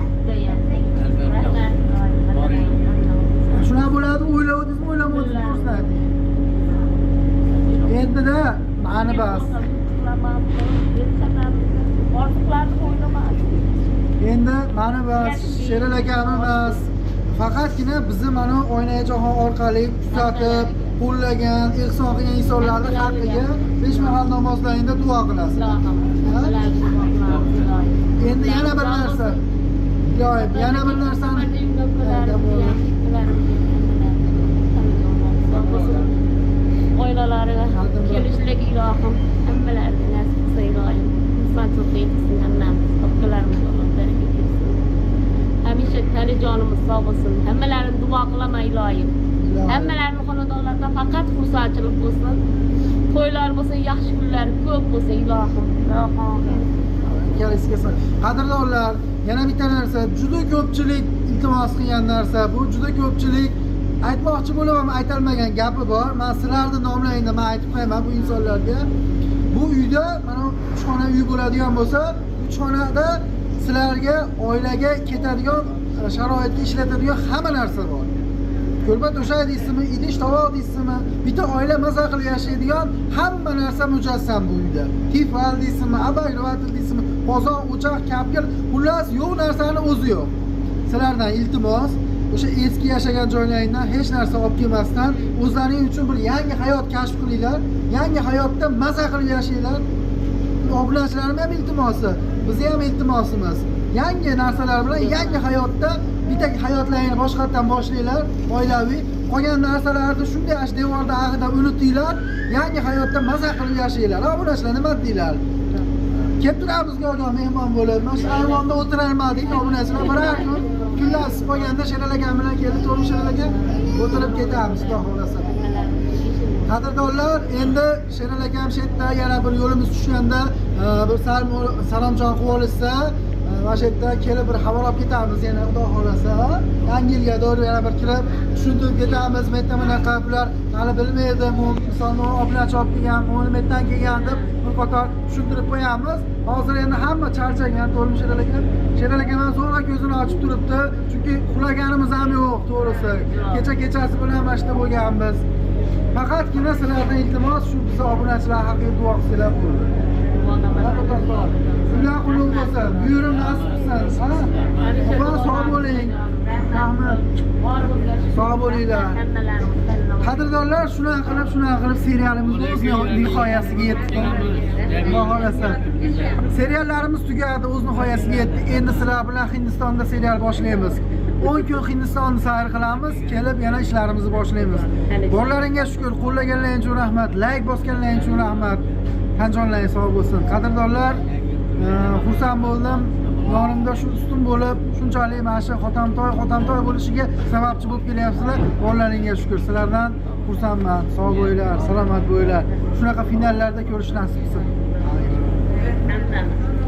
Shunaqa bo'ladi, o'ylavdingizmi, o'ylamadingizmi, to'g'risini ayting. Endi-da, ma'ni bas. Endi ma'ni bas, Sherali akam emas. Faqatgina bizni mana Oynai Jahon orqali kuzatib, qo'llagan, ehson qilgan insonlarning haqqiga 5 mahal namozlaringda duo qilasizlar. Endi yana bir narsa. Iloyim, yana bir narsani oilalariga kelishlik ilohim hammalariga nasib qilsa ilohim, xursandchilik yetsin hammamiz, topganlarimiz Alloh baraka bersin. Hamisha tani jonimiz sog' bo'lsin. Hammalarini duo qilaman ilohim. Hammalarini xonadonlarida faqat xursandchilik bo'lsin. To'ylar bo'lsin, yaxshi kunlar ko'p bo'lsin ilohim. Qadrdonlar, yana bitta narsa, juda ko'pchilik iltimos qilgan narsa, bu juda ko'pchilik aytmoqchi bo'lib ham aytalmagan gapi bor. Men sizlarni nomlaringni men aytib qo'yaman bu insonlarga. Bu uyda mana 3 xona uy bo'ladigan bo'lsa, 3 xonada sizlarga oilaga ketadigan, sharoitga ishlatadigan hamma narsa bor. Ko'rpa to'shak deysizmi, idish tovoq deysizmi, bitta oila maza qilib yashaydigan hamma narsa mujassam bu uyda. Tifal deysizmi, abagrivatil deysizmi, qozon, o'choq, kapkil, xullas yo'q narsani o'zi yo'q. Sizlardan iltimos, o'sha eski yashagan joylaringdan hech narsa olib kelmasdan o'zlaring uchun bir yangi hayot kashf qilinglar, yangi hayotda maza qilib yashanglar. Obunachilarim ham iltimosi, bizni ham iltimosimiz. Yangi narsalar bilan yangi hayotda bitta hayotlaringni boshqatdan boshlanglar, oilaviy. Qolgan narsalarni shunday ash devorda ag'ida unutinglar, yangi hayotda maza qilib yashanglar. Obunachilar nima deylar? Kelib turamiz go'yo mehmon bo'lib, mana shu ayvonda o'tirarmadik obunachilar biror kun. Kunlar isib qolganda Sherali akam bilan kelib, to'g'ri Sherali aka o'tirib ketamiz, Xudo xohlasa. Qadrdonlar, endi Sherali akam shu yerda yana bir yo'limiz tushganda bir salomjon qilib olishsa, mana shu yerda kelib bir xabar olib ketamiz yana, Xudo xohlasa. Yangi yilga to'g'ri yana bir kirib tushuntirib ketamiz. Men bunaqa bular hali bilmaydi, misol obunachi olib kelgan, bu nimadan kelgan deb Bir qator tushuntirib qo'yamiz. Hozir endi hamma charchagan, to'g'rimi Sherali aka? Sherali aka ham zo'rg'a ko'zini ochib turibdi, chunki uxlaganimiz ham yo'q, to'g'risi. Kecha kechasi bilan mana shu bo'lganmiz. Faqatgina sizlardan iltimos, shu bizni obunachilar haqqiga duo qilsanglar bo'ldi. Sizlar qulluq bo'lsin, buyurim nasib qilsin, ha? Opa, sog' bo'ling. Rahmat. Sog' bo'linglar. Qadrdonlar, shunaqa qilib serialimiz o'z nihoyasiga yetdi. Xudo xolasa. Seriallarimiz tugadi, o'z nihoyasiga yetdi. Endi sizlar bilan Hindistonda serial boshlaymiz. 10 kun Hindistonni sayr qilamiz, kelib yana ishlarimizni boshlaymiz. Borlaringga shukr, qo'llaganlaring uchun rahmat, like bosganlaring uchun rahmat. Qanjonlaring sog' bo'lsin. Qadrdonlar, xursand bo'ldim. Yonimda shu ustun bo'lib, shunchalik mana shu xotamtoy bo'lishiga sababchi bo'lib kelyapsizlar. Borlaringga shukr, sizlardan xursandman. Sog' bo'linglar, salomat bo'linglar. Shunaqa finallarda ko'rish nasib qilsin. Hammamiz.